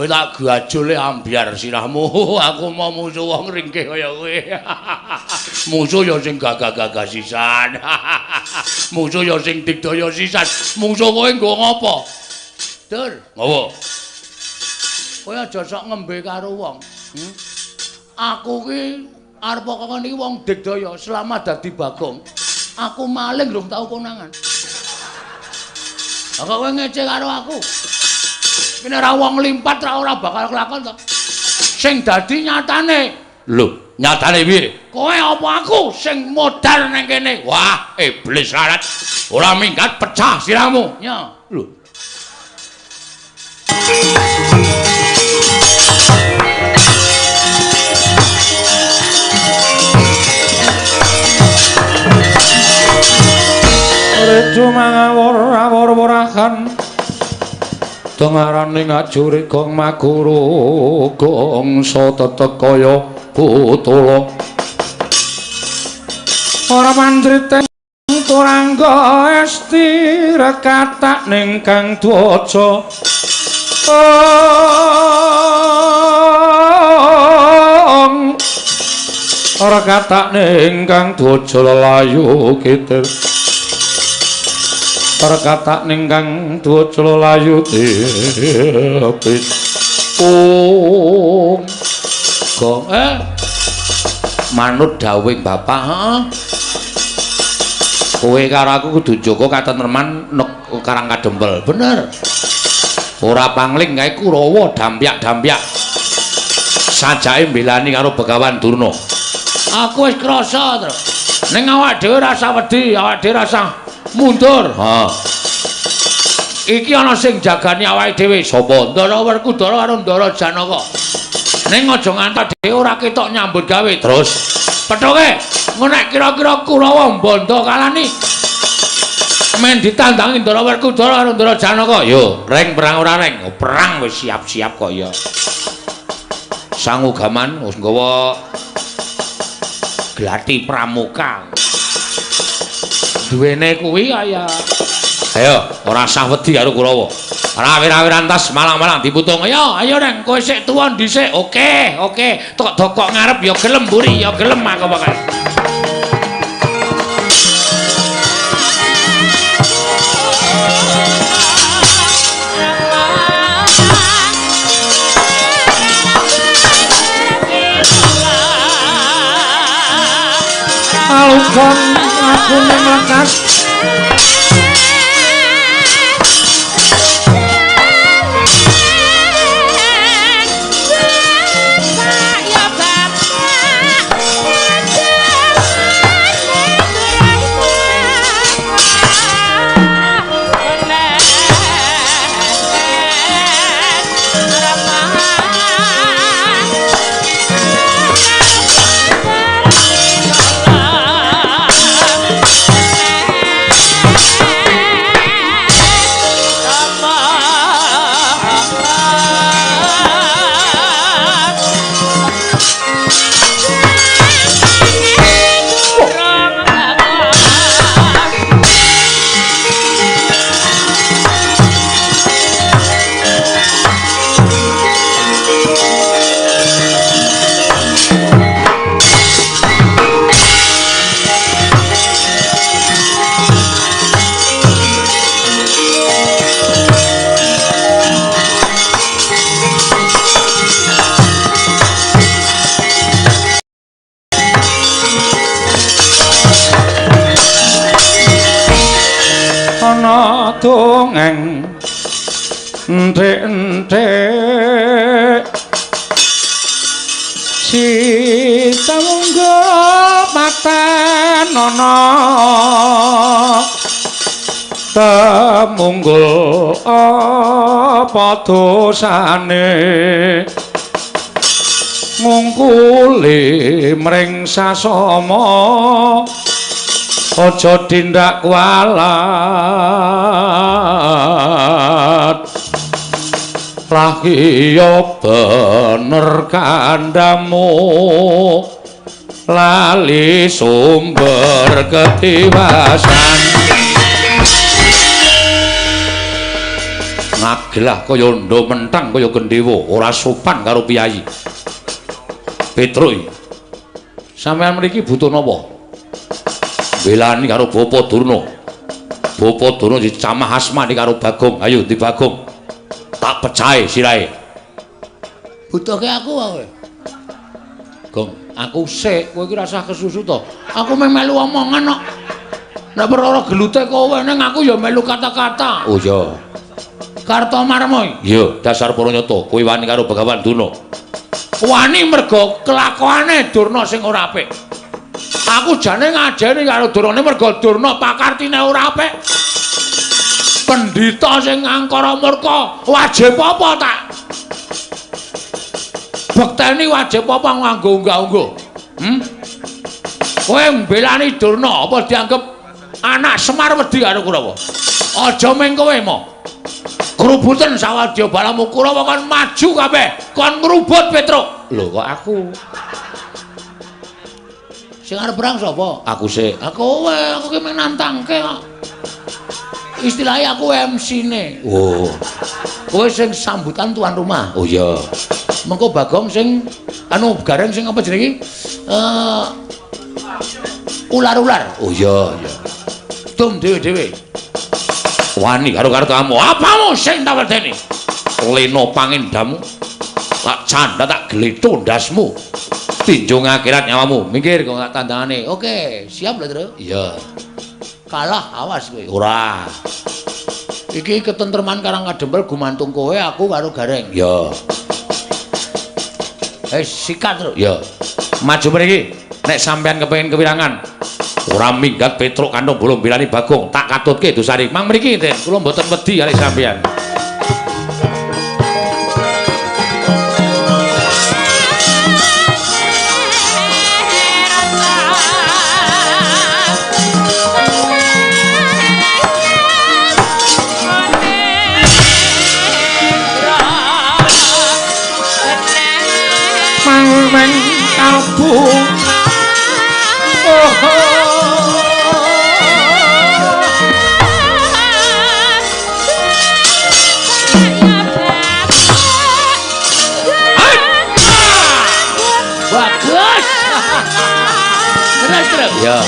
Kowe tak gajole ambyar sirahmu. Aku mau musuh wong ringkih kaya kowe. Musuh ya sing gagah-gagah sisan. Musuh ya sing digdaya sisan. Musuh kowe nggo ngopo? Dur, ngopo? Kowe aja sok ngembe karo wong. Aku ki arep kok ngene iki wong digdaya selama dadi Bagong. Aku maling rung tau konangan. Lah kok kowe ngece karo aku? Kene ora wong limpat ra ora bakal kelakon to. Sing dadi nyatane. Lho, nyatane piye? Kowe apa aku sing modar nang kene? Wah, iblis larat. Ora minggat pecah sirahmu. Ya, lho. Rejo mangawur-awur-wurahan. Tengarane ngajuri gong maguru gongso tetek kaya putula. Ora mandrite turangga esti rekatak ning kang dwaja. Ora katak ning kang dwaja lelayu kitir. Perkatak ning kang dwaja layu tipis. Ung gong manut dawuhing bapak, heeh. Kowe karo aku kudu njaga katentreman nek Karang Kadempel. Bener. Ora pangling kae Kurawa dampyak-dampyak. Sajake mbelani karo Begawan Durna. Aku wis krasa, Tru. Ning awak dhewe rasa wedi, awak dhewe rasa mundur. Ha. Iki ana sing jagani awake dhewe. Sapa? Ndara Werkudara karo Ndara Janaka. Ning aja ngantos dhewe ora ketok nyambut gawe. Terus pethuke nek kira-kira Kurawa mbondo kalani men ditandangi Ndara Werkudara karo Ndara Janaka. Yo, reng perang ora reng? Oh, perang wis siap-siap kok ya. Sangugaman wis nggawa glati pramuka. Duwene kuwi kaya. Ayo, ora usah wedi karo Kurawa. Rawir-rawiran tas malang-malang diputung. Ayo, ayo Reng, kowe sik tuwa dhisik. Oke, oke. Tok dokok ngarep ya gelem mburi, ya gelem aku pokoke. Alukon aku ning lekas. Dongeng enthik-enthik si tangga paten ana temunggul apa dosane ngungkuli mring sasama aja tindak kualat lagi ya bener kandhamu lali sumber ketiwasan. Ngagelah kaya ndha mentang kaya gendhewa, ora sopan karo piyayi. Petruk, sampeyan mriki butuh napa? Belani karo Bapa Durna. Bapa Durna dicamah asmane karo Bagong. Ayo ndi Bagong? Tak pecahe sirahe. Butuhke aku wae. Gong, aku sik, kowe iki rasah kesusu to. Aku meh melu omongan kok. Nek perkara gelute kowe ning aku ya melu kata-kata. Oh iya. Kartomarma. Iya, dasar para nyata, kowe wani karo Begawan Durna. Wani mergo kelakuane Durna sing ora apik. Aku jane ngajeni karo Durna mergo Durna pakartine ora apik. Pendhita sing angkara murka, wajib apa tak bekteni wajib apa nganggo unggah-ungguh? Kowe mbelani Durna apa dianggep anak Semar wedi karo Kurawa? Aja ming kowe mo. Krubuten sawadya balamu Kurawa kon maju kabeh, kon ngrubut Petruk. Lho kok aku? Sing arep perang sapa? Aku sik. Kowe, aku ki mung nantangke kok. Istilahnya aku MC-ne. Oh. Kowe sing sambutan tuan rumah. Oh iya. Mengko Bagong sing anu Gareng sing apa jenenge iki? Ular-ular. Oh iya, iya. Dum dhewe-dhewe. Wani karo kartomu. Apamu sing tak wedeni? Lena pangendamu. Tak candha tak gletho ndasmu. Tinjung akhirat nyawamu. Minggir kok tak tandangane. Oke, siap lho, Tru. Iya. Kalah awas kowe. Ora. Iki ketentreman Karang Kadempel gumantung kowe, aku karo Gareng. Iya. Sikat, Tru. Iya. Maju mriki. Nek sampean kepengin kewirangan, ora minggat Petruk kanthong bolong bilani Bagong, tak katutke dosane. Mang mriki, Den. Kula mboten wedi kali sampean. Mangmen kalbu. Bagus. Terus terus. Ya.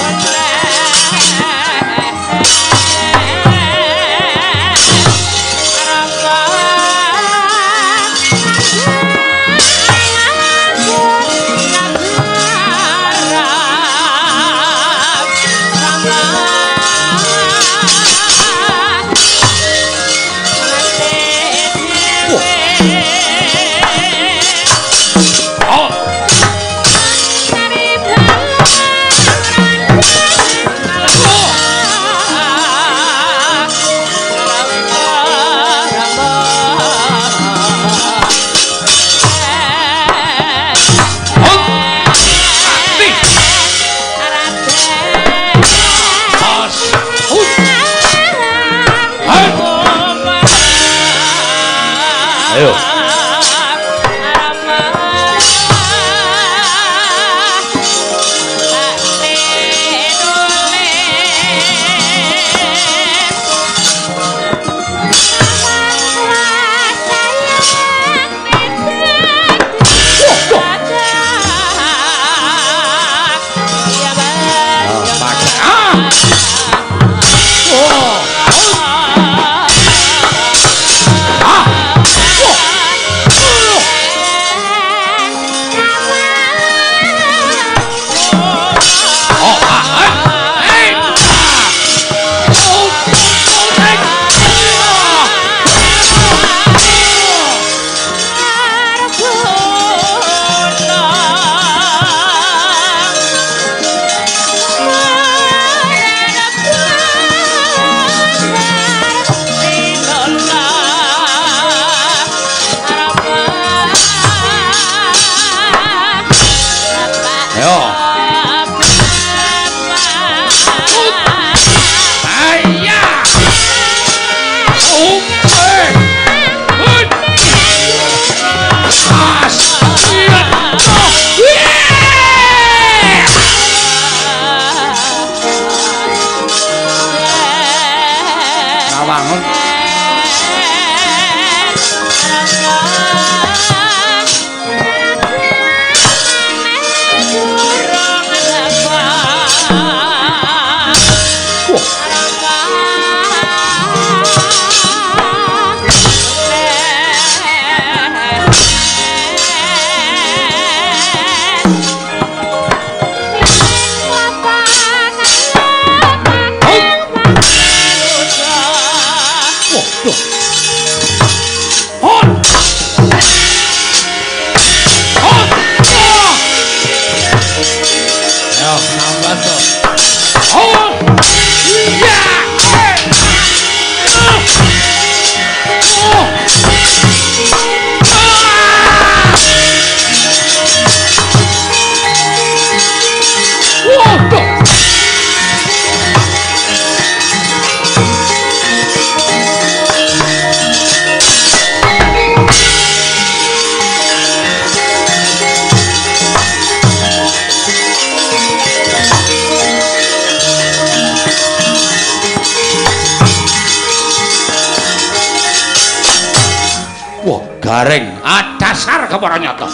Gareng, ah dasar kepara nyata.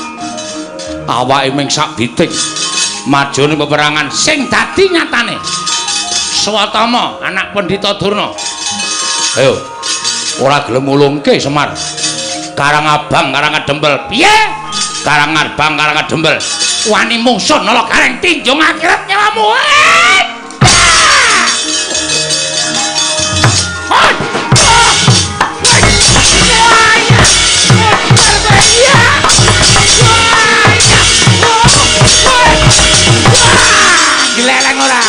Awake ming sak biting maju ning peperangan sing dadi nyatane. Swatama anak Pendhita Durna. Ayo. Ora gelem ngulungke Semar. Karang Abang, Karang Kadempel. Piye? Karang Abang, Karang Kadempel. Wani mungsuh Nala Gareng tinjung akhirat nyawamu. Gleleng ora.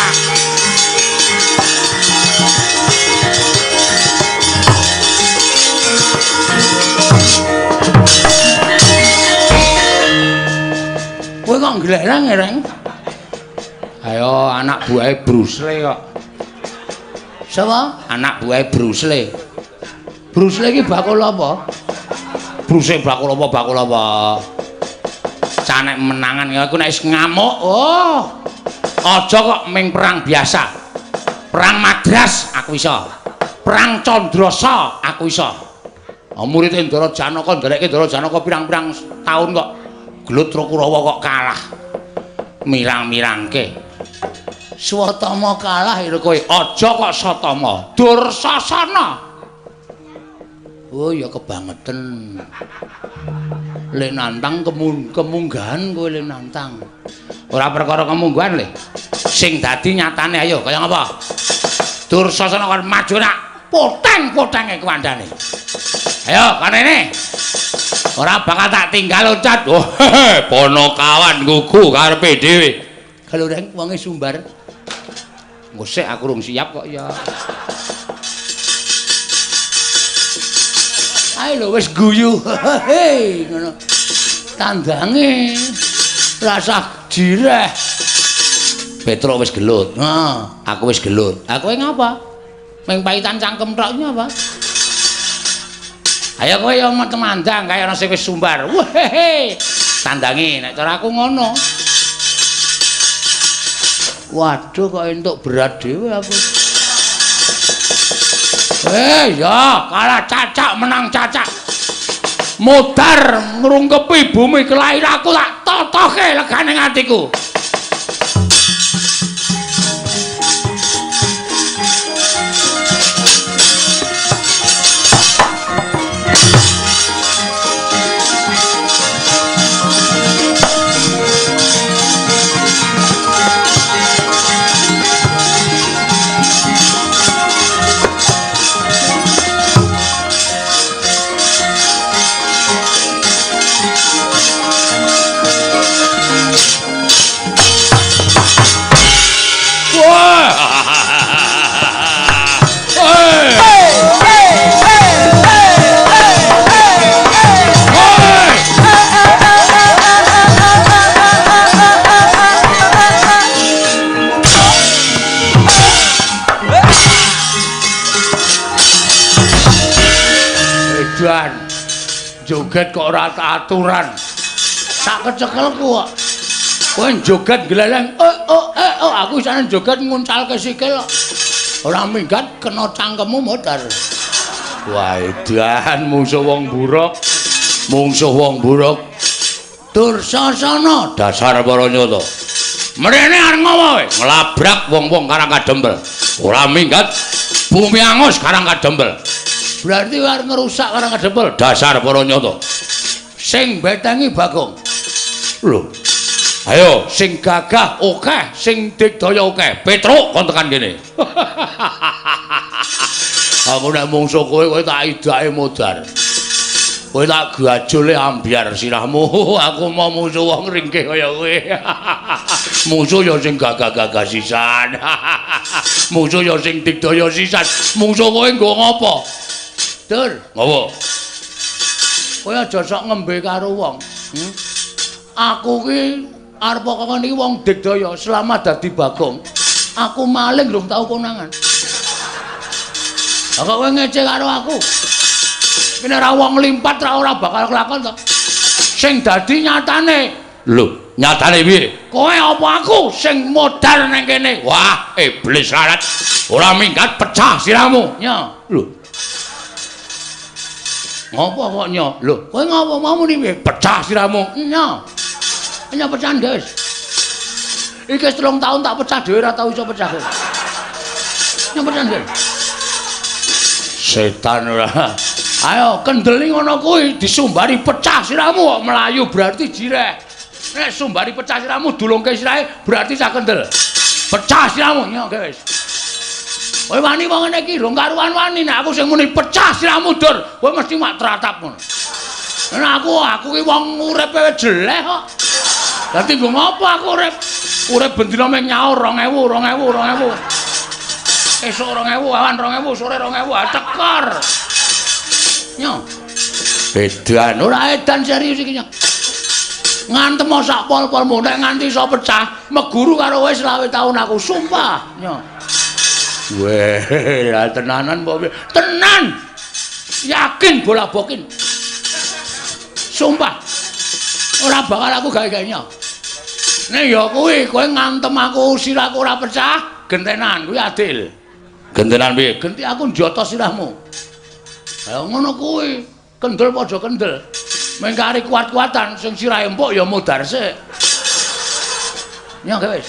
Kowe kok gleleng, Reng? Ayo anak buahe Bruce Lee kok. Sapa? Anak buahe Bruce Lee. Bruce Lee iki bakul apa? Bruce Lee bakul apa? Bakul apa? Canek menangan aku nek wis ngamuk. Oh. Aja kok ming perang biasa. Perang Madras aku iso. Perang Candrasa aku iso. Murid Ndara Janaka nderekke Ndara Janaka pirang-pirang taun kok gelut karo Kurawa kok kalah. Mirang-mirangke. Swatama kalah ira kowe. Aja kok Satama. Dursasana. Oh ya kebangeten. Le nantang kemunggahan kowe le nantang. Ora perkara kemunggahan le. Sing dadi nyatane ayo kaya ngapa? Dursasana kon maju nak poteng-potenge kuwandane. Ayo kanene. Ora bakal tak tinggal loncat. Oh, ponokawan gugu karepe dhewe. Kalau reng wonge sumbar. Ngosek aku rung siap kok ya. Ayo lho wis guyu. Hei ngono. Tandange rasah jireh. Petro wis gelut. Heeh, aku wis gelut. Aku ngapa? Ming paitan cangkem tok ngapa? Ayo kowe ya temandang kaya ana sing wis sumbar. Wehehe. Tandange nek cara aku ngono. Waduh kok entuk berat dhewe aku. Ya, kalah cacak menang cacak. Modar ngrungkepi bumi kelahiranku tak totoke legane atiku. Joget kok ora aturan. Tak kecekelku kok. Kowe joget gleleng, oh oh oh aku isane joget nguncalke sikil kok. Ora minggat kena cangkemmu modar. Wah, edan mungsuh wong buruk. Mungsuh wong buruk. Dursasana dasar para nyata. Mrene arep ngopo kowe? Nglabrak wong-wong Karang Kadempel. Ora minggat bumi angus Karang Kadempel. Berarti arep ngerusak Karang Kadempel dasar para nyata. Sing betengi Bagong. Lho. Ayo sing gagah akeh, sing digdaya akeh. Petruk kon tekan kene. Aku nek mungsuh kowe, kowe tak idake modar. Kowe tak gajole ambyar sirahmu. Aku mau mungsuh wong ringkih kaya kowe. Mungsuh ya sing gagah-gagah sisan. Mungsuh ya sing digdaya sisan. Mungsuh kowe nggo ngopo? Dur, ngopo? Kowe aja sok ngembe karo wong. Aku ki arep kok niki wong digdaya selama dadi Bagong. Aku maling durung tau konangan. Lah kok kowe ngece karo aku? Kene ora wong limpat ra ora bakal kelakon to. Sing dadi nyatane. Lho, nyatane piye? Kowe apa aku sing modar nang kene? Wah, iblis larat. Ora minggat pecah sirahmu. Nya. Lho. Ngopo kok nyo? Lho, kowe ngopo mau muni piye? Pecah sirahmu. Nyo. Nyo pecahan, guys. Iki wis 3 tahun tak pecah dhewe ora tau iso pecah kowe. Nyo pecahan, guys. Setan ora. Ayo kendeli ngono kuwi disumbari pecah sirahmu kok melayu berarti jireh. Nek sumbari pecah sirahmu dulungke sirahe berarti cah kendel. Pecah sirahmu nyo, guys. Kowe wani wong ngene iki rong karuan wani nek aku sing muni pecah sirahmu dur, kowe mesti mak tratap ngono. Nek aku ki wong uripe jeleh kok. Dadi nggo ngopo aku urip? Urip bendina mung nyaur 2000, 2000, 2000. Esuk 2000, awan 2000, sore 2000, ah cekor. Nyo. Edan ora edan serius iki nyo. Ngantem sak pol-polmu nek nganti iso pecah, meguru karo kowe 25 taun aku sumpah nyo. Weh, lah tenanan apa piye? Tenan. Yakin bola bokin. Sumpah. Ora bakal aku gawe-gawe nyo. Nek ya kuwi kowe ngantem aku sirahku ora pecah, gentenan kuwi adil. Gentenan piye? Genti aku njoto sirahmu. Ha ngono kuwi, kendel padha kendel. Mengkari kuat-kuatan sing sirahe empuk ya modar sik. Nyo wis.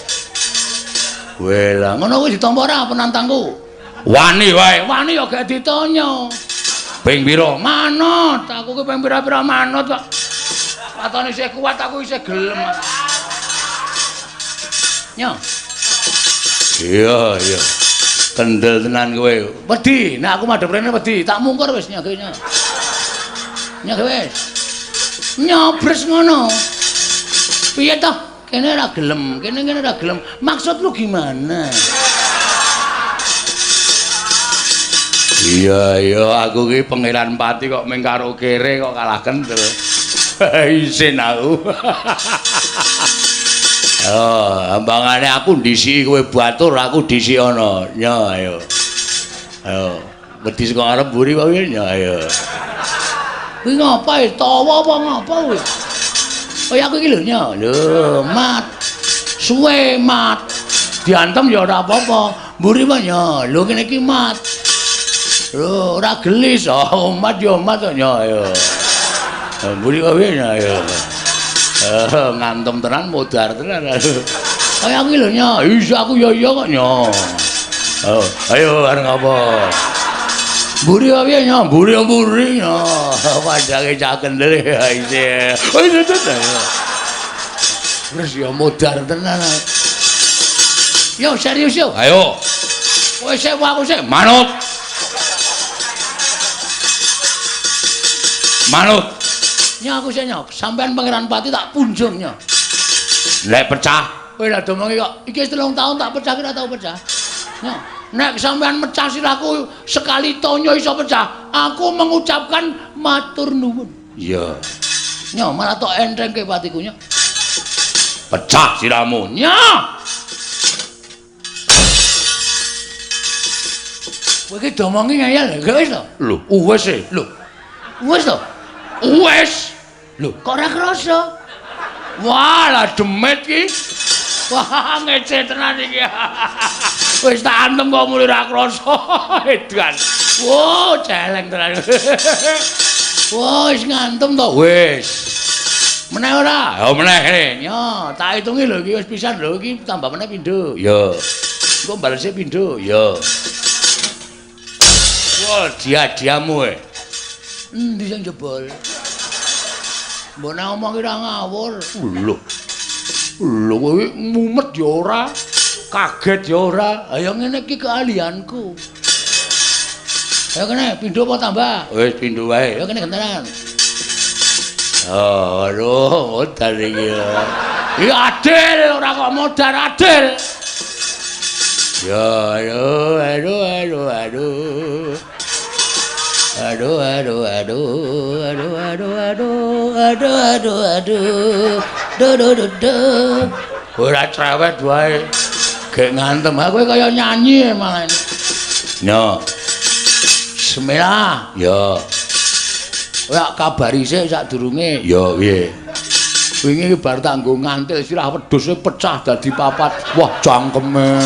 Weh lah ngono kuwi ditampa ora penantangku? Wani wae, wani ya gak ditanya. Ping pira? Manut, aku ki ping pira-pira manut kok. Watone isih kuat aku isih gelem. Nyo. Iya, iya. Kendel tenan kowe. Wedi, nek aku madhep rene wedi, tak mungkur wis nyo nyo. Nyo wis. Nyobres ngono. Piye toh? Kene ora gelem, kene kene ora gelem. Maksud lu gimana? Iya, iya, aku ki Pangeran Pati kok mung karo kere kok kalah kendel. Isin aku. Oh, ambangane aku ndisiki kowe batur, aku disiki ana. Nyo, ayo. Ayo, wedi saka ngarep mburi wae nyo, ayo. Kuwi ngapa e? Tawa apa ngapa kuwi? Kaya aku iki lho nyo. Lho, mat. Suwe mat. Diantem ya ora apa-apa. Mburi wae nyo. Lho kene iki mat. Lho, ora gelis. Oh, mat ya mat nyo, ayo. Mburi wae nyo, ayo. Ngantem tenan modar tenan. Kaya aku iki lho nyo. Iya aku ya iya kok nyo. Oh, ayo arep ngapa? Mburi wae nyo, mburi mburi nyo. Padake cah kendel ya isih. Oh iya tenan. Terus ya modar tenan. Yo serius yo. Ayo. Kowe sik aku sik manut. Manut. Nyo aku sik nyo, sampean Pangeran Pati tak punjung nyo. Nek pecah, kowe lha domongi kok iki wis 3 tahun tak pecah ora tau pecah. Nyo, nek sampean mecah sirahku sekali tonyo iso pecah, aku mengucapkan matur nuwun. Iya. Nyo, malah tok entengke patiku nyo. Pecah sirahmu. Nyo. Kowe iki domongi ngeyel, gak wis to? Lho, wis e. Lho. Wis to? Wis. Lho, kok ora krasa? Wah, lah demit ki. Wah, ngece tenan iki. Wis tak antem kok muni ora krasa. Edan. Wo, celeng tenan. Wah, wis ngantem to? Wis. Meneh ora? Ya meneh kene. Yo, tak hitungi lho iki wis pisan lho iki tambah meneh pindho. Ya. Engko balese pindho. Ya. Wah, dia-diamu e. Endi sing jebol? Mbok nek omong ki ora ngawur. Lho. Lho kowe mumet ya ora, kaget ya ora. Ayo ngene iki keahlianku. Ayo kene pindho apa tambah? Wis pindho wae. Ayo kene gentenan. Oh, aduh, modar iki. Iki adil ora kok modar adil. Ya, aduh, aduh, aduh, aduh. Aduh, aduh, aduh, aduh, aduh, aduh, aduh, aduh, aduh, do, do, do, do. Ora cerewet wae. Gek ngantem aku kaya nyanyi malah. Nyo. Bismillah. Ya. Kowe kabari sik sadurunge. Ya piye? Wingi iki bar tak nggo ngantil sirah wedhuse pecah dadi papat. Wah, cangkeme.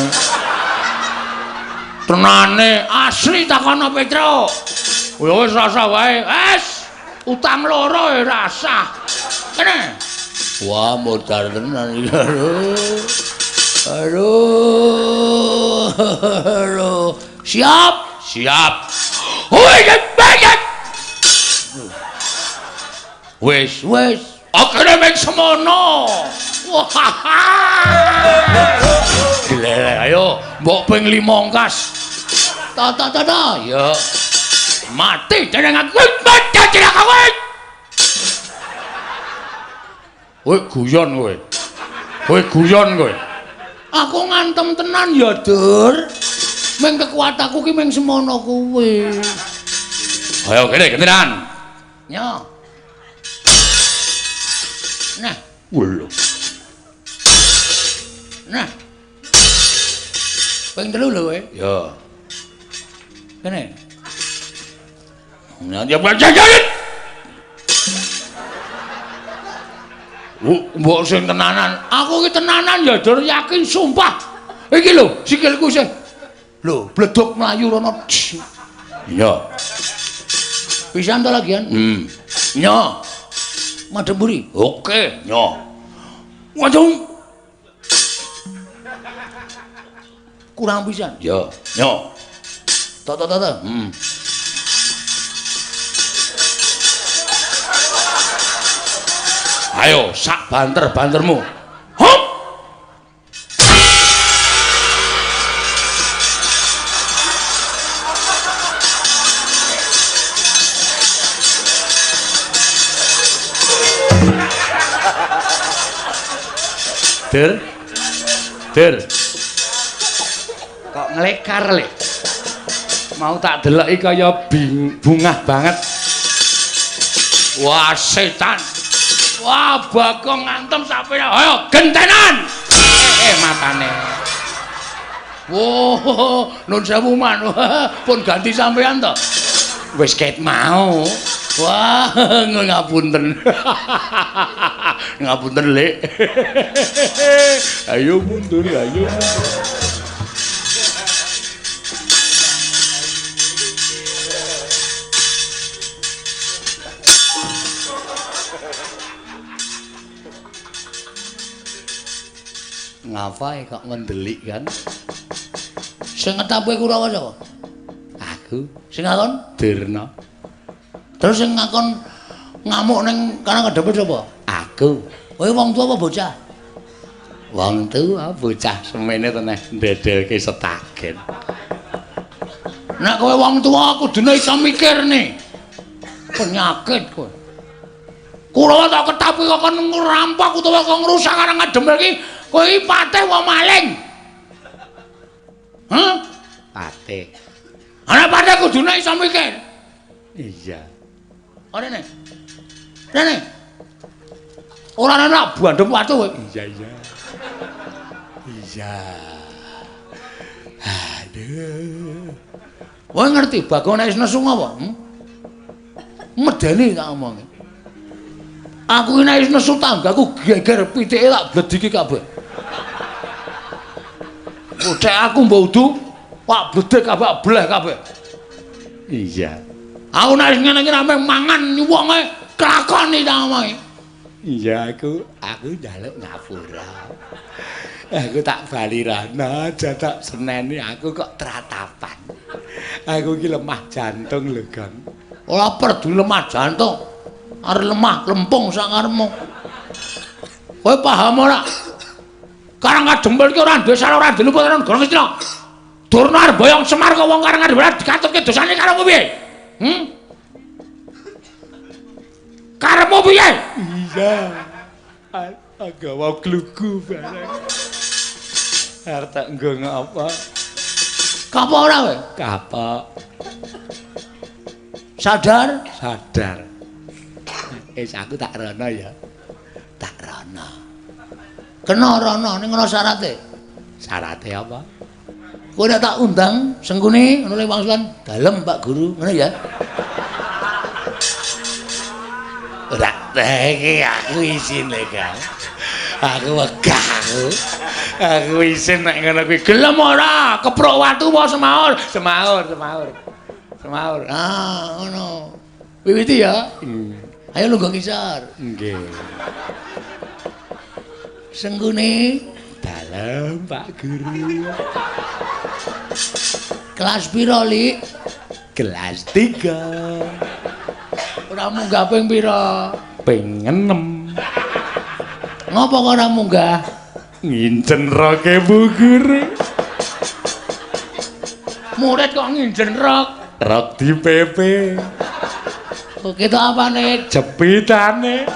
Tenane asli takono Petro. Ya wis rasa wae. Wes. Utang loro ya rasah. Kene. Wah, modar tenan iki. Aduh. Aduh. Siap, siap. Woi, banyak. Wis, wis. Akene mek semono. Wah. Gile, ayo mbok ping 5 ongkas. Ta ta ta ta. Ya. Mati dening aku. Mati dening aku. Kowe guyon kowe. Kowe guyon kowe. Aku ngantem tenan ya, Dur. Meng kekuatanku ki meng semono kuwi. Ayo kene gentenan. Yo. Nah, lho. Nah. Ping 3 lho kowe. Ya. Kene. Nah, ya jajan. Mbok sing tenanan. Aku ki tenanan ya, Dur, yakin sumpah. Iki lho, sikilku sih. Lho, bleduk mlayu rono. Iya. Pisan to lagian? Nyo. Madhep mburi. Oke, nyo. Waduh. Kurang pisan. Ya, nyo. Ta ta ta ta. Ayo, sak banter-bantermu. Hop. Der. Der. Kok nglekar le. Mau tak deloki kaya bungah banget. Wah, setan. Wah, Bagong ngantem sampe. Ayo gentenan. Matane. Wah, nun sewu man. Pun ganti sampean to. Wis ket mau. Wah, ngapunten. Ngapunten, Lek. Ayo mundur, ayo. Ngapae kok ngendelik kan? Sing ngetape Kurawa sapa? Aku. Sing ngakon Durna. Terus sing ngakon ngamuk ning Karang Kadempel sapa? Aku. Kowe wong tuwa apa bocah? Wong tuwa, bocah semene teneh ndedelke setagen. Nek kowe wong tuwa kudune iso mikir nih. Penyakit kowe. Kurawa tak ketapi kok kon ngrampok utawa kok ngrusak Karang Kadempel iki. Kowe iki patih wong maling. Hah? Patih. Ana patih kudune iso mikir. Iya. Rene. Rene. Ora ana bandhem watu kowe. Iya, iya. Iya. Aduh. Kowe ngerti Bagong nek wis nesu apa? Medeni tak omongi. Aku iki nek wis nesu tanggaku geger pitike tak blediki kabeh. Ucek aku mbok udu, pak bledek kabeh bleh kabeh. Iya. Aku nek ngene iki rame mangan wonge kelakoni ta omongi. Iya, aku njaluk ngapura. Aku tak bali rana, aja tak seneni aku kok tratapan. Aku iki lemah jantung lho, Gong. Ora peduli lemah jantung. Arep lemah lempung sak karepmu. Kowe paham ora? Karang Kadempel iki ora duwe salah, ora duwe luput ora negara Ngastina. Durna arep boyong Semar kok wong Karang Kadempel dikatutke dosane karo piye? Karepmu piye? Iya. Agawa glugu bareng. Arep tak nggo ngapa? Kapok ora kowe? Kapok. Sadar? Sadar. Wis aku tak rono ya. Tak rono. Kena rono ning ana syarate. Syarate apa? Kowe nek tak undang Sengkuni ngono le wangsulan dalem Pak Guru, ngono ya. Ora iki aku isin lho, Kang. Aku wegah aku. Aku isin nek ngono kuwi. Gelem ora? Keprok watu apa semaur? Semaur, semaur. Semaur. Ah, ngono. Wiwiti ya. Ayo lungguh ngisor. Nggih. Senggune dalem Pak Guru. Kelas pira, Lik? Kelas 3. Ora munggah ping pira? Ping 6. Ngopo kok ora munggah? Nginjen roke Bu Guru. Murid kok nginjen rok? Rok di PP. Kok ketok apane? Jepitane.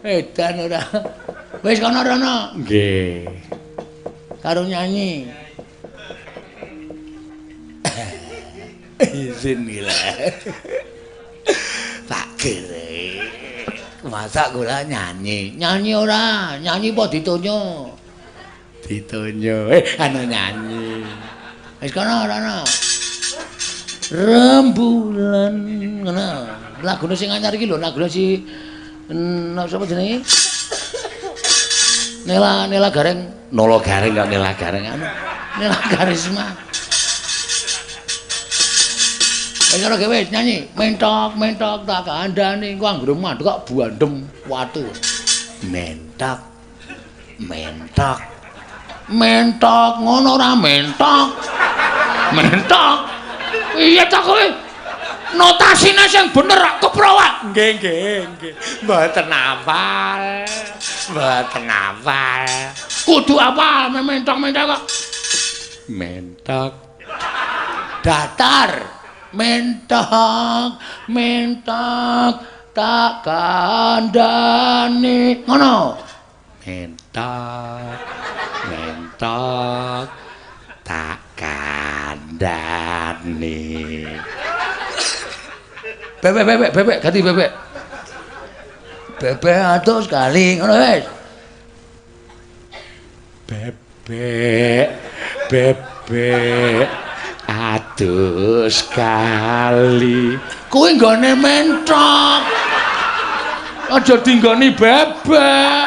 Edan ora. Wis kono rono. Nggih. Karo nyanyi. Izin gila. Pak Gere. Masa kula nyanyi? Nyanyi ora? Nyanyi apa ditonyo? Ditonyo. Anu nyanyi. Wis kono rono. Rembulan ngono. Lagune sing anyar iki lho, lagune si sapa jenenge? Nela Nela Gareng, Nolo Gareng kok Nela Gareng anu. Nela Karisma. Wis ora wis nyanyi, mentok mentok tak kandhani ku anggere mandek kok buandem watu. Mentok mentok mentok ngono ora mentok. Mentok. Piye ta kowe? Notasine sing bener rak keprowak. Nggih nggih nggih. Mboten hafal. Mboten hafal. Kudu hafal mentok-mentok kok. Mentok. Datar. Mentok, mentok tak kandhani. Ngono. Mentok. Mentok tak kandhani. Bebek bebek bebek ganti bebek. Bebek atus kali ngono wis. Bebek bebek atus kali. Kuwi nggone mentok. Aja dinggoni bebek.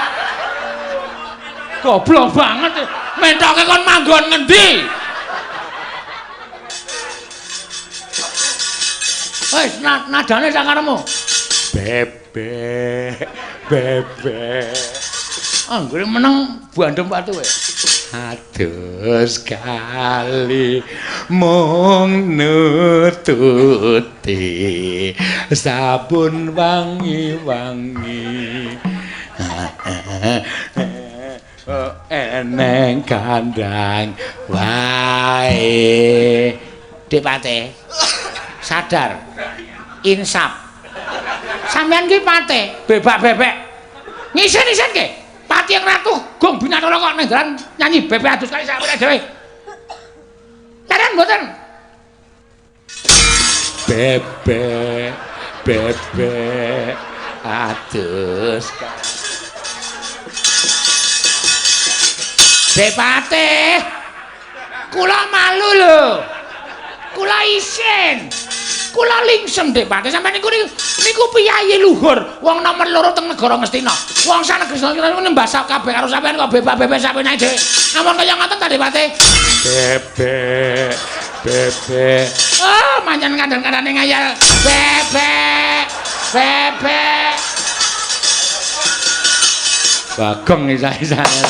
Goblok banget. Mentoke kon manggon ngendi? Wis nadane sakaremu. Bebek bebek. Anggere meneng bandem watu kowe. Atus kali mung nututi sabun wangi-wangi. Eneng kandang wae. Dik Pate. Sadar. Insaf. Sampeyan ki Pate, bebak-bebek. Ngisin-isin ke. Pati yang ratu gong binatala kok ning dalan nyanyi bebek adus kali sakmene dhewe. Leren mboten? Bebek bebek adus. Dek Pate. Kula malu lho. Kula isin. Kula lingsem Dek Pate. Sampeyan niku niku piyayi luhur, wong nomor loro teng negara Ngastina. Wong sak negeri niku nembah kabeh karo sampeyan kok bebak-bebek sampeyan dhewe. Ampun kaya ngoten ta Dek Pate? Bebek bebek. Oh, manjen kandhan-kandhane ngayal. Bebek bebek. Bagong isa-isane.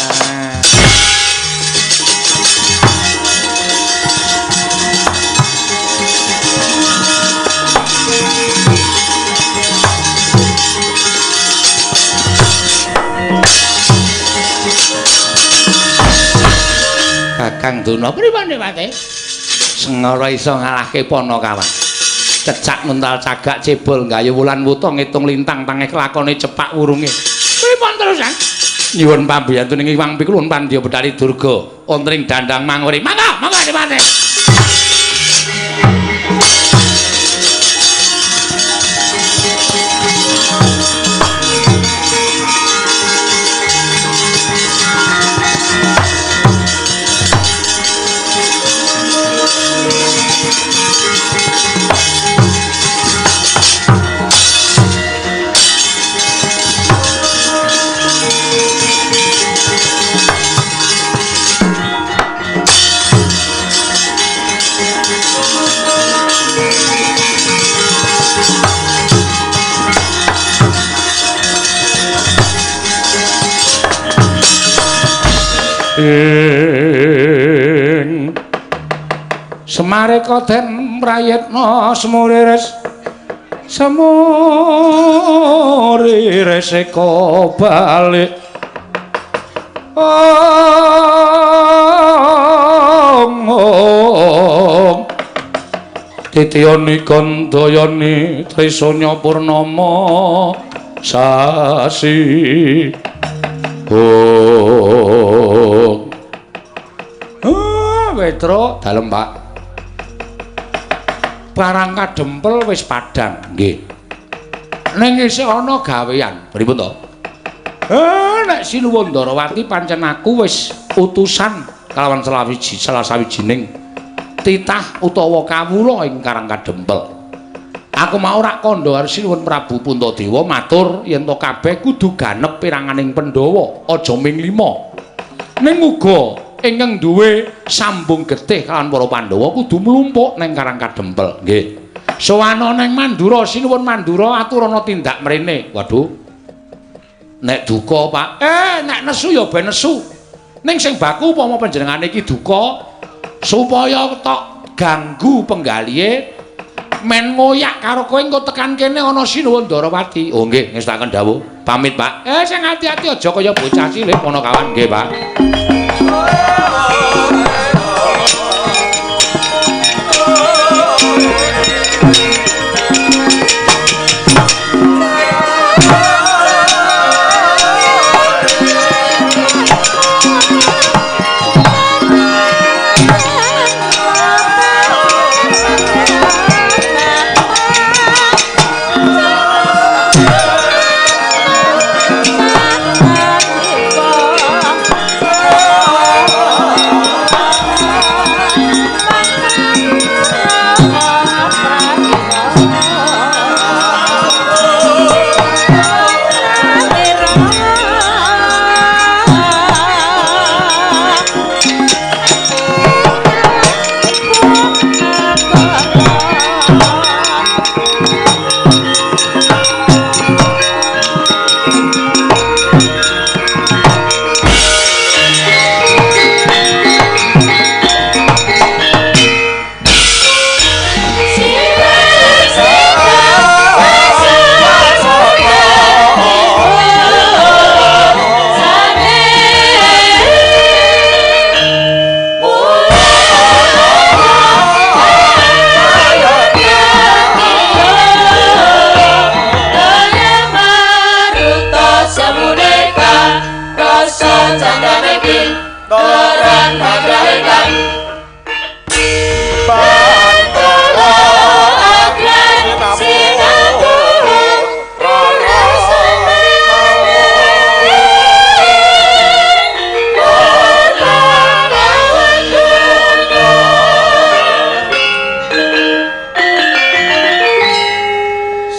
Kakang Durna pripun Dek Pate? Sengara iso ngalahke Panakawan. Cecak nguntal cagak cebol gayu wulan wuta ngitung lintang tangeh lakone cepak wurunge. Pripun terusan? Nyuwun pambiyantu ning Iwang Pikulun Pandya Betari Durga wonten ing Dandang Manguri. Mangga, mangga Dek Pate. Ing Semareka den prayitna semuriris semuriris eka balik ong titiyani kandayani trisanya purnama sasi. Oh. Ah, Petro dalem, Pak. Barang kadempel wis padhang, nggih. Ning isih ana gawean. Pripun to? Nek Sinuwun Ndarawati pancen aku wis utusan kalawan salah sawijining titah utawa kawula ing Karang Kadempel. Aku mau rak kandha karo Sinuwun Prabu Puntadewa matur yen to kabeh kudu ganep piranganing Pandhawa, aja ming lima. Ning uga ingkang duwe sambung getih kalawan para Pandhawa kudu mlumpuk ning Karang Kadempel. Nggih. Sowana ning Mandura, Sinuwun Mandura aturana tindak mrene. Waduh. Nek duka, Pak. Nek nesu ya ben nesu. Ning sing baku upama panjenengane iki duka supaya tok ganggu penggalihe men ngoyak karo kowe engko tekan kene ana Sinuwun Ndarawati. Oh nggih, ngestakaken dawuh. Pamit, Pak. Sing ati-ati aja kaya bocah cilik Panakawan. Nggih, Pak.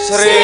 Sri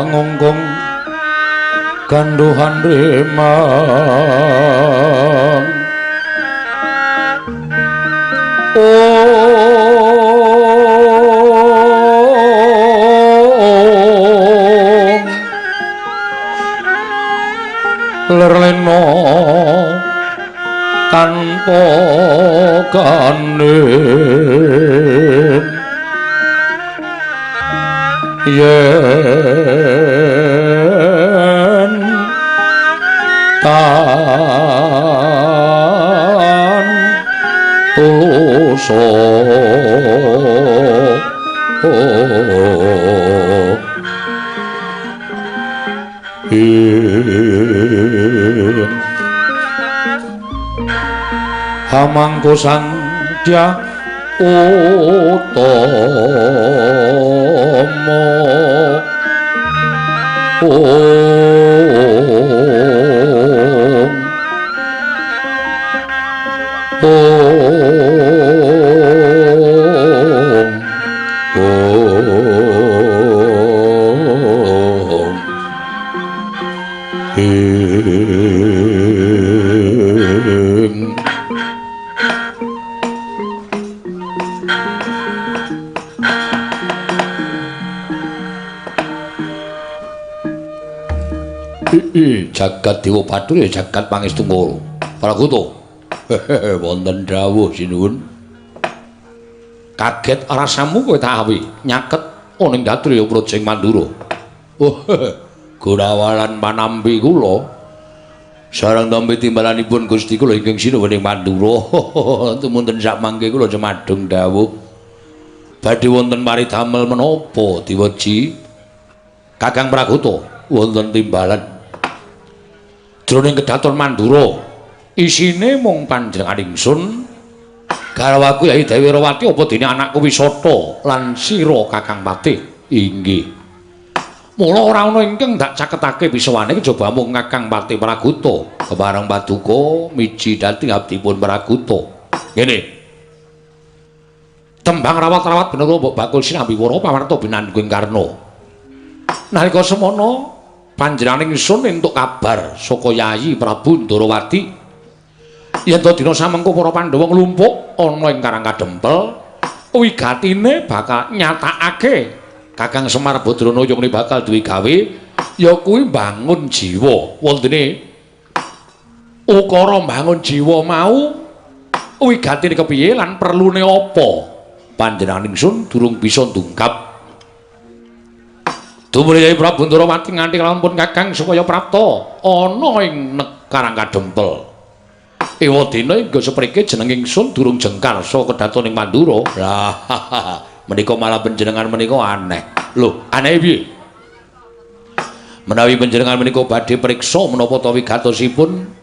Mangungkung ganduhan remang Om lerleno tanpa kanen yen tan tuluso ing hamangku sandya utama Om Om Om Ing jagat Dewa Bathara jagat Pangestu Ngoro. Prakuta. Wonten dawuh sinuwun. Kaget rasamu kowe tak awi nyaket ning Datriya Projeng Mandura. Oh, gunawalan panampi kula sareng tampi timbalanipun Gusti kula ingkang sinuwun ing Mandura. Tumunten sak mangke kula cemadung dawuh. Badhe wonten paridamel menapa diweji? Kakang Prakuta wonten timbalan jroning kedaton Mandura. Isine mung panjenengan ingsun garwaku Yai Dewi Rawati apa dene anakku Wisata lan sira Kakang Patih. Inggih. Mula ora ana ingkang dak caketake pisawane kejaba mung Kakang Patih Praguta. Kepareng paduka miji dhateng abdipun Praguta. Ngene. Tembang rawat-rawat bener mbok bakul sinambi wara pawarta binanggung Karna. Nalika semono panjenengan ingsun entuk kabar saka Yayi Prabu Ndarawati yen to dina samengko para Pandhawa nglumpuk ana ing Karang Kadempel wigatine bakal nyatakake Kakang Semar Badranaya ngene bakal duwe gawe ya kuwi mbangun jiwa. Wontene ukara mbangun jiwa mau wigatine kepiye lan perlune apa? Panjenengan ingsun durung bisa ndungkap. Tumrap Yayi Prabu Ndarawati nganti kalampun Kakang supaya prapta ana ing Karang Kadempel. Ewadene hingga seprike jeneng ingsun durung jengkar saka kedaton ing Mandura. Lah menika malah panjenengan menika aneh. Lho, aneh piye? Menawi panjenengan menika badhe priksa menapa ta wigatosipun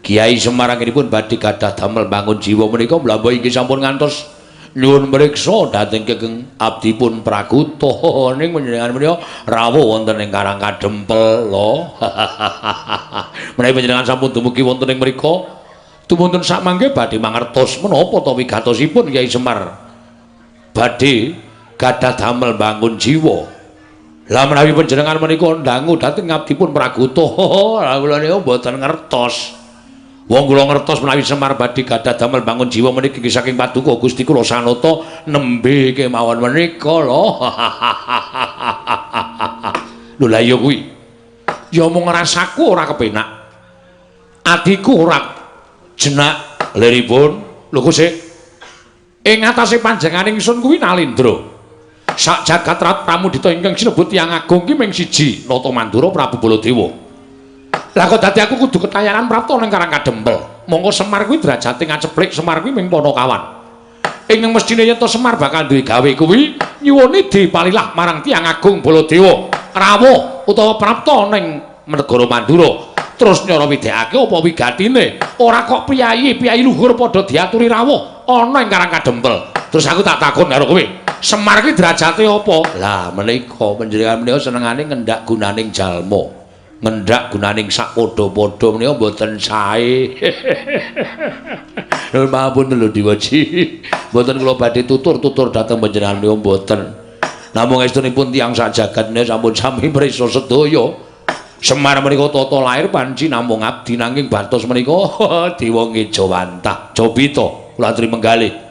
Kiai Semar anggenipun badhe gadah damel bangun jiwa menika mlamba inggih sampun ngantos nyuwun mriksa dhateng Kekeng abdipun Praguta. Ning panjenengan menika rawuh wonten ing Karang Kadempel lho. Menawi panjenengan sampun dumugi wonten ing mriku tumuntun sakmangke badhe mangertos menapa ta wigatosipun Kiai Semar badhe gadah damel bangun jiwa. Lah menawi panjenengan menika ndangu dhateng abdipun Praguta, lha kula niku mboten ngertos. Wong kula ngertos menawi Semar badhe gadah damel bangun jiwa meniki saking paduka Gusti kula Sanata nembe kemawon menika lho. Lho lah ya kuwi. Ya mung rasaku ora kepenak. Atiku ora jenak liripun. Lho kok sik ing atase panjenengan ingsun kuwi Nalendra. Sak jagat Pramudita ingkang sinebut tiyang agung ki ming siji, Nata Mandura Prabu Baladewa. Lah kok dadi aku kudu ketayanan prapta ning Karang Kadempel. Mongko Semar kuwi derajate ngaceplik, Semar kuwi ming Panakawan. Ingkang mestine yen to Semar bakal duwe gawe kuwi nyuwune dipalilah marang tiyang agung Baladewa, rawuh utawa prapta ning negara Mandura. Terus nyara widekake apa wigatine? Ora kok priyayi-priyayi luhur padha diaturi rawuh ana ing Karang Kadempel. Terus aku tak takon karo kowe, Semar ki derajate apa? Lah menika panjenengan menika senengane ngendak gunaning jalma. Ngendak gunaning sak padha-padha menika mboten sae. Lho mampun lho Diwaji. Mboten kula badhe tutur-tutur dhateng panjenengan menika mboten. Namung estunipun tiyang sak jagat menika sampun sami prisa sedaya. Semar menika tata lair panci namung abdi nanging batos menika dewa ngejawantah. Jobita kula aturi menggalih.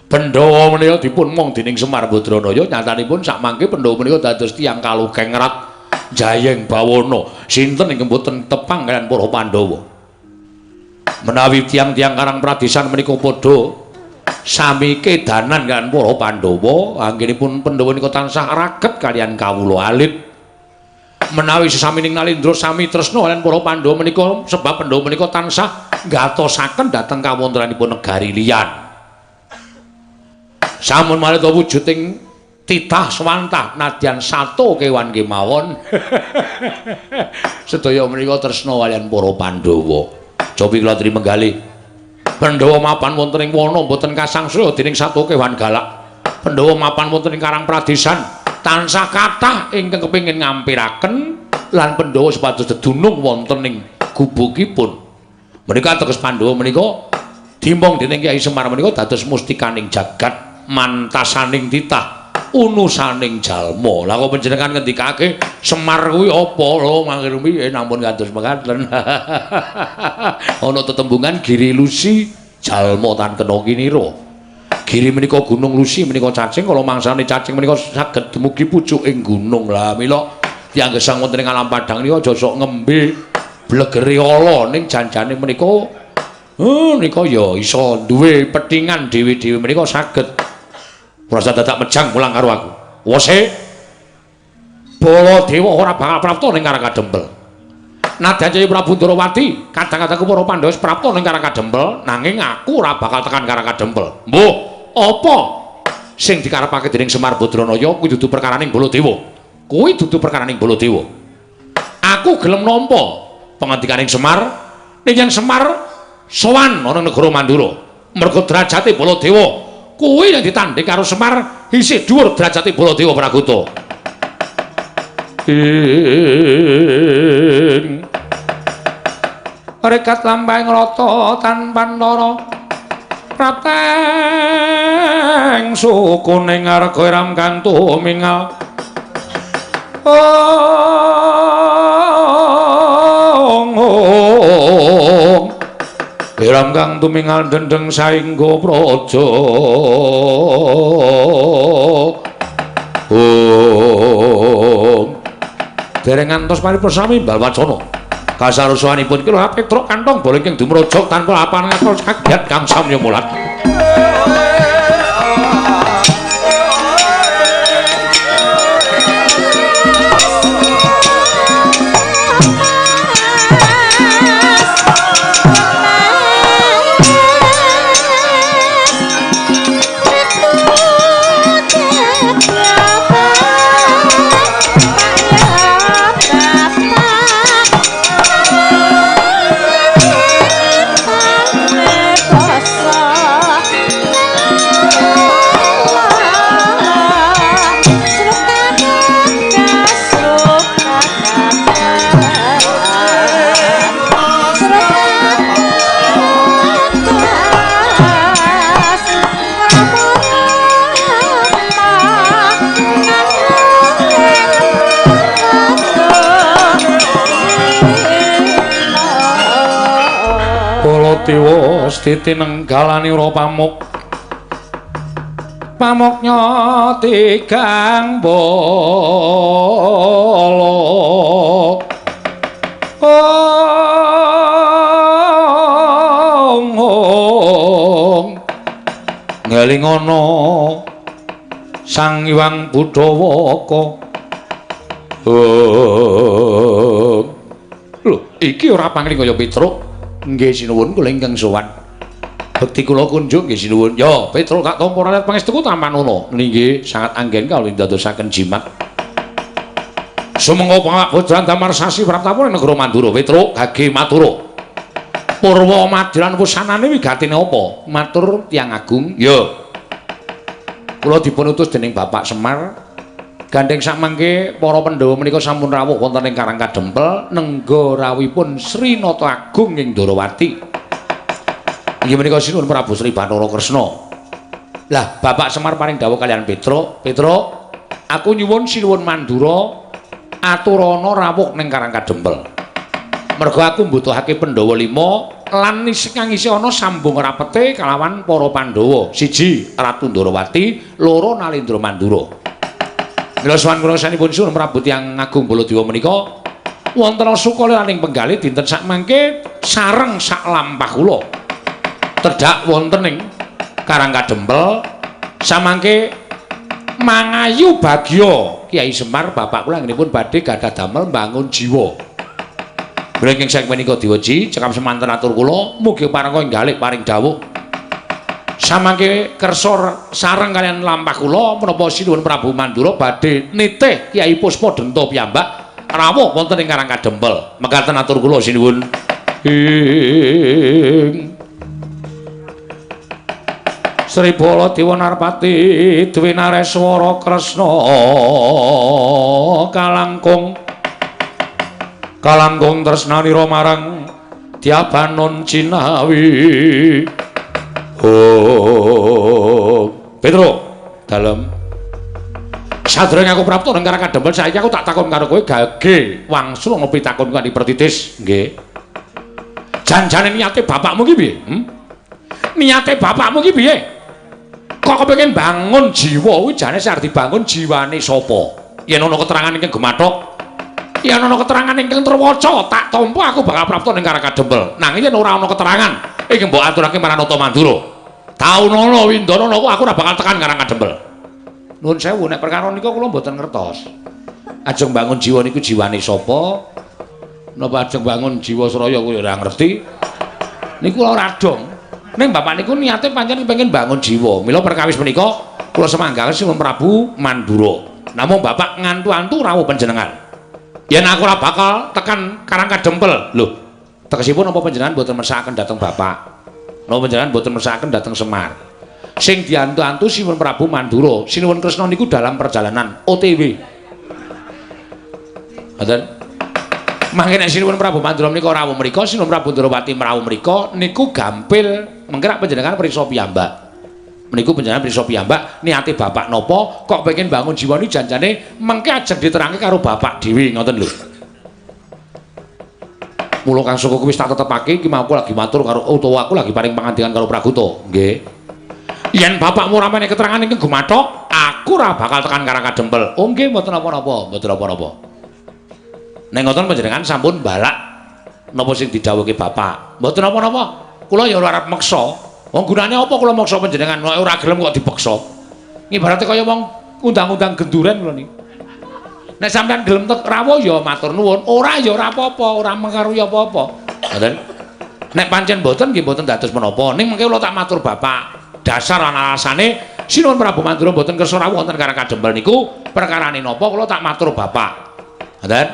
Pandhawa menika dipun mong dening Semar Badranaya, nyatanipun sakmangke Pandhawa menika dados tiyang kalukeng rat jayeng bawana. Sinten ingkang boten tepang kaliyan para Pandhawa? Menawi tiyang-tiyang Karang Pradesan menika padha sami kedanan kaliyan para Pandhawa, anggenipun Pandhawa menika tansah raket kaliyan kawula alit. Menawi sesamining Nalendra sami tresna kaliyan para Pandhawa menika sebab Pandhawa menika tansah gatosaken dhateng kawontenanipun negari liyan. Sampun malih wujuding titah swantah nadyan sato kewan kemawon. Sedaya menika tresna kaliyan para Pandhawa. Cobi kula aturi menggalih. Pandhawa mapan wonten ing wana mboten kasangsaya dening sato kewan galak. Pandhawa mapan wonten ing Karang Pradesan tansah kathah ingkang kepengin ngampiraken lan Pandhawa supados dedunung wonten ing gubukipun. Menika ateges Pandhawa menika dimong dening Kyai Semar menika dados mustikaning jagat mantasaning titah unusaning jalma. Lah kok panjenengan ngendikake Semar kuwi apa lho mangke rumiyin ampun kados mekaten. Ana tetembungan Giri Lusi jalma tan kena kinira. Giri menika gunung, Lusi menika cacing, kala mangsane cacing menika saged dumugi pucuking gunung. Lah mila tiyang gesang wonten ing alam padhang nika aja sok ngembe blegere ala ning janjane menika nika ya iso duwe petingan dhewe-dhewe menika saged. Ora usah dadak mejang mulang karo aku. Wose Baladewa ora bakal prapta ning Karang Kadempel. Nadyan Jaya Prabu Ndarawati, kadang-kadang para Pandhawa wis prapta ning Karang Kadempel, nanging aku ora bakal tekan Karang Kadempel. Mbuh, apa sing dikarepake dening Semar Badranaya kuwi dudu perkaraning Baladewa. Kuwi dudu perkaraning Baladewa. Aku gelem nampa pangandikaning Semar, ning yen Semar sowan ana negara Mandura, mergo derajate Baladewa kuwi yang ditandhing karo Semar isih dhuwur derajate Baladewa Praguta. Ing rekat lampahing rata tanpa ndara Prateng sukune ngarga ram kang tumingal. Ong Ram kang tumingal dendeng saengga praja. Om dereng ngantos paripersami imbal wacana. Kasarusuhanipun kula Petruk kantong bola ingkang dumrojok tanpa apan ngatos kaget kang samya mulat. Dewa stiti nenggalani ora pamuk. Pamuknya tigang bala. Ong ong ngelingono Sang Hyang Budawaka. Lho, iki ora pangling kaya Petruk. Nggih sinuwun kula ingkang sowan. Bekti kula kunjuk nggih sinuwun. Ya, Petruk tak tampa rakyat pangestuku tampanono. Nggih, sangat anggen kawula ndadosaken jimat. Sumangga pangawak bojran damar sasi praptapura negara Mandura. Petruk gage matura. Purwa madiran wusanane wigatine apa? Matur tiyang agung. Ya. Kula dipun utus dening Bapak Semar. Gandheng sakmangke para Pandhawa menika sampun rawuh wonten ing Karang Kadempel nengga rawuhipun Sri Nata Agung ing Ndorowati. Inggih menika sinuwun Prabu Sri Bathara Kresna. Lah Bapak Semar paring dawuh kaliyan Petruk, "Petruk, aku nyuwun sinuwun Mandura aturana rawuh ning Karang Kadempel. Merga aku mbutuhake Pandhawa 5 lan kang isih ana sambung rapete kalawan para Pandhawa. 1 Ratu Ndorowati, 2 Nalendra Mandura." Mila sowan kula sanipun suwun Prabu Tiyang Agung Baladewa menika wonten sukaliraning penggalih dinten sakmangke sareng sak lampah kula. Tedhak wonten ing Karang Kadempel samangke mangayu bagya Kyai Semar bapak kula anggenipun badhe gadah damel mbangun jiwa. Mila ing saking menika diweji cekap semanten atur kula mugi parengga enggalih paring dawuh. Samangke kersa sareng kaliyan lampah kula menapa sinuwun Prabu Mandura badhe nitih Kyai Puspa Denta piyambak rawuh wonten ing Karang Kadempel. Mekaten atur kula sinuwun. Ing Sri Baladewa Narpati Dwi Nareswara Kresna kalangkung kalangkung tresnanira marang Dyabanon Cinawi. Oh, Petruk, dalem. Sadurunge aku prapta nang Karang Kadempel saiki aku tak takon karo kowe gage wangsul ana pitakon kanthi pertitis. Nggih. Janjane niate bapakmu ki piye? Niate bapakmu ki piye? Kok kepengin bangun jiwa kuwi jane sing arep dibangun jiwane sapa? Yen ana keterangan ingkang gemathok, yen ana keterangan ingkang terwaca, tak tampa aku bakal prapta ning Karang Kadempel. Nanging yen ora ana keterangan iki mbok aturake marang Nata Mandura. Taunono Windana aku ora bakal tekan Karang Kadempel. Nuwun sewu nek perkara nika kula mboten ngertos. Ajeng bangun jiwa niku jiwane sapa? Napa ajeng bangun jiwa Sraya kuwi ora ngerti. Niku ora dong. Ning bapak niku niate pancen kepengin bangun jiwa. Mila perkawis menika kula semanggaken Sinuwun Prabu Mandura. Namung bapak ngantu-antu rawuh panjenengan. Yen aku ora bakal tekan Karang Kadempel. Lho, tegesipun napa panjenengan mboten mersakaken dhateng bapak? Napa panjenengan mboten mersakaken dhateng Semar? Sing diantu-antu Sinuwun Prabu Mandura, Sinuwun Kresna niku dalam perjalanan OTW. Ngoten. Mangke nek Sinuwun Prabu Mandura menika rawuh mriku, Sinuwun Prabu Ndrawati mrawuh mriku niku gampil Mengke rak panjenengan priksa piyambak. Meniku panjenengan priksa piyambak niate bapak napa kok pengen bangun jiwa niki janjane mengke ajeng diterangke karo bapak dhewe ngoten lho. Mula Kang Soko kuwi wis tak tetepake iki mau aku lagi matur karo utawa aku lagi paring pangandikan karo Praguta. Nggih. Yen bapakmu ora menehi keterangan ingkang gumathok, aku ora bakal tekan Karang Kadempel. Oh nggih, mboten napa-napa, mboten napa-napa. Nek ngoten panjenengan sampun balak napa sing didhawuhke bapak. Mboten napa-napa. Kula ya ora arep meksa. Wong gunane apa kula meksa panjenengan nek ora gelem kok dipeksa. Ibarate kaya wong undang-undang genduren kula niki. Nek sampean gelem tek rawuh ya matur nuwun, ora ya ora apa-apa, ora mengaruhi apa-apa. Ngoten. Nek pancen mboten nggih mboten dados menapa. Ning mengke kula tak matur bapak. Dasar lan alasane Sinuwun Prabu Mandura mboten kersa rawuh wonten Karang Kadempel niku perkarane napa kula tak matur bapak. Ngoten.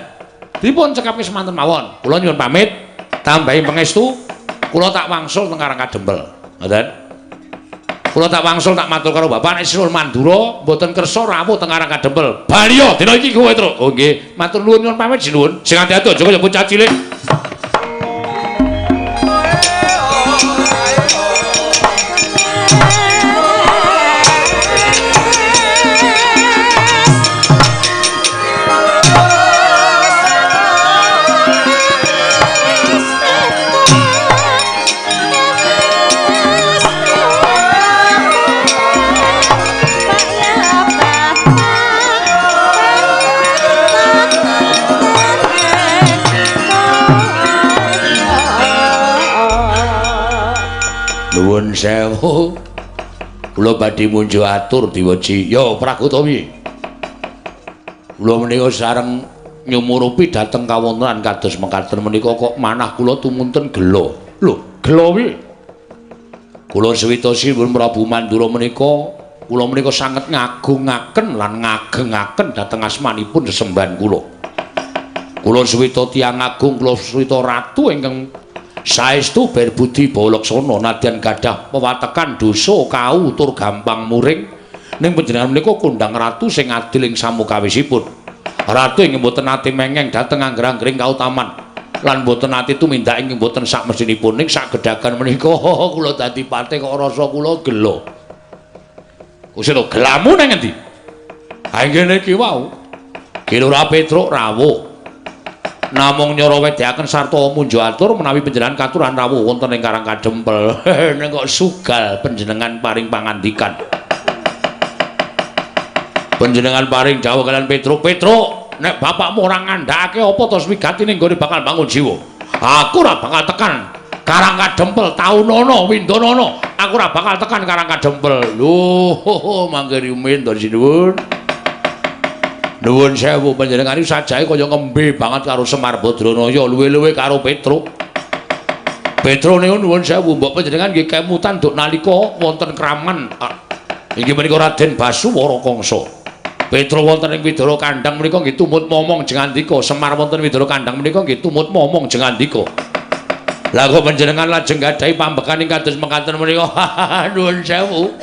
Dipun cekapke semanten mawon. Kula nyuwun pamit, tambahi pangestu, kula tak wangsul teng Karang Kadempel. Ngoten. Kula tak wangsul tak matur karo bapak nek Sinuwun Mandura mboten kersa rawuh teng Karang Kadempel. Baliya dina iki kowe, Truk. Oh nggih, matur nuwun nyuwun pamit sinuwun. Sing ati-ati aja kaya bocah cilik. Nuwun sewu. Kula badhe munjuk atur diweji. Ya Praguta piye? Kula menika sareng nyumurupi dhateng kawontenan kados mekaten menika kok manah kula tumunten gela. Lho, gela piye? Kula suwita Sinuwun Prabu Mandura menika kula menika sanget ngagungaken lan ngagengaken dhateng asmanipun sesembahan kula. Kula suwita tiyang agung, kula suwita ratu ingkang saestu berbudi bawa laksana nadyan gadah pewatekan dosa kau tur gampang muring ning panjenengan menika kondhang ratu sing adil ing samukawisipun. Ratu ingkang boten nate mengeng dhateng angger-anggering kautaman lan boten nate tumindak ingkang boten sakmestinipun ning sagedhagan menika kula dadi patih kok rasa kula gela. Kusita gelamu nang endi? Ha ngene iki wau. Ki Lurah Petruk rawuh. Namung nyara wedhaken sarta munjuk atur menawi panjenengan katuran rawuh wonten ing Karang Kadempel. Ning kok sugal panjenengan paring pangandikan. Panjenengan paring dawuh kalian Petruk, Petruk, nek bapakmu ora ngandhakake apa to swigatine nggone bakal bangun jiwa. Aku ora bakal tekan Karang Kadempel taunono windonono. Aku ora bakal tekan Karang Kadempel. Lho, mangke rumiyin to sinuwun. Nuwun sewu panjenengan iki sajae kaya ngembe banget karo Semar Badranaya luwe-luwe karo Petruk. Petruk niku nuwun sewu mbok panjenengan nggih kemutan duk nalika wonten kraman inggih menika Raden Basuwara Kangsa. Petruk wonten ing Widara Kandhang menika nggih tumut momong jengandika, Semar wonten Widara Kandhang menika nggih tumut momong jengandika. Lah kok panjenengan lajeng gadahi pambekan ing kados mekaten menika. Nuwun sewu.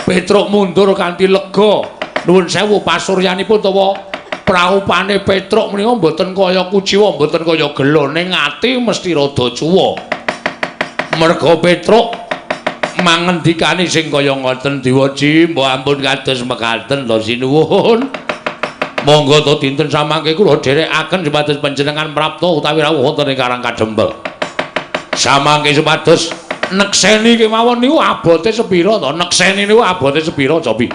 Petruk mundur kanthi lega. Nuwun sewu pasuryanipun utawa praupane Petruk menika mboten kaya kuciwa, mboten kaya gela, ning ati mesti rada cuwa. Merga Petruk mangendikane sing kaya ngoten diweji, mbok ampun kados mekaten to sinuwun. Monggo to dinten samangke kula dherekaken supados panjenengan prapta utawi rawuh wonten ing Karang Kadempel. Samangke supados nekseni kemawon niku abote sepira to? Nekseni niku abote sepira cobi?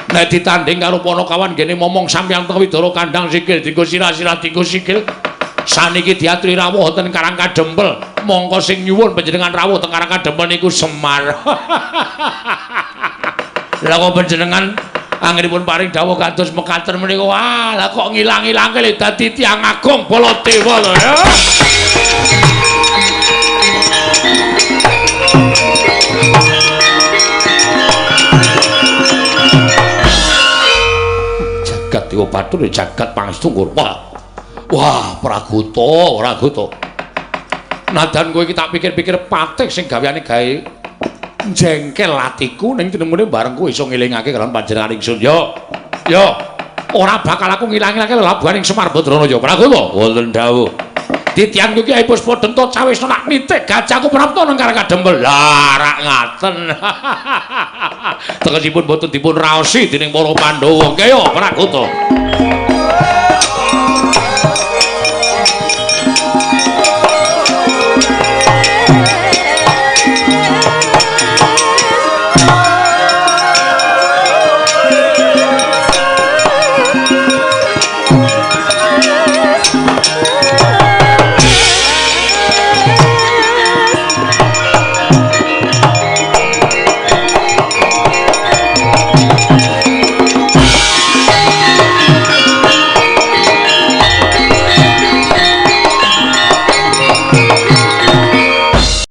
Nek ditanding karo Panakawan ngene momong sampeyan teng Widara Kandhang sikil dienggo sirah-sirah dienggo sikil. Saniki diaturi rawuh wonten Karang Kadempel. Mongko sing nyuwun panjenengan rawuh teng Karang Kadempel niku Semar. Lah kok panjenengan anggenipun paring dawuh kados mekaten menika, wah lah kok ngilang-ilangke le dadi tiyang agung Baladewa lho ya. Jagat Dewa Bathara jagat pangestu. Wah. Wah, Praguta, Praguta. Nadan kowe iki tak pikir-pikir patih sing gaweane gawe jengkel atiku ning tinemune bareng kowe iso ngelingake karo panjenengan ingsun. Yo. Yo. Ora bakal aku ngilang-ilangke lelabuhan ing Semar Badranaya. Praguta, wonten dawuh. Kadityan kuwi Kyai Puspadenta cawisna nak nitik gajahku prapta nang Karang Kadempel. Lah rak ngaten. Tegesipun boten dipun raosi dening para Pandhawa. Kaya Pragota.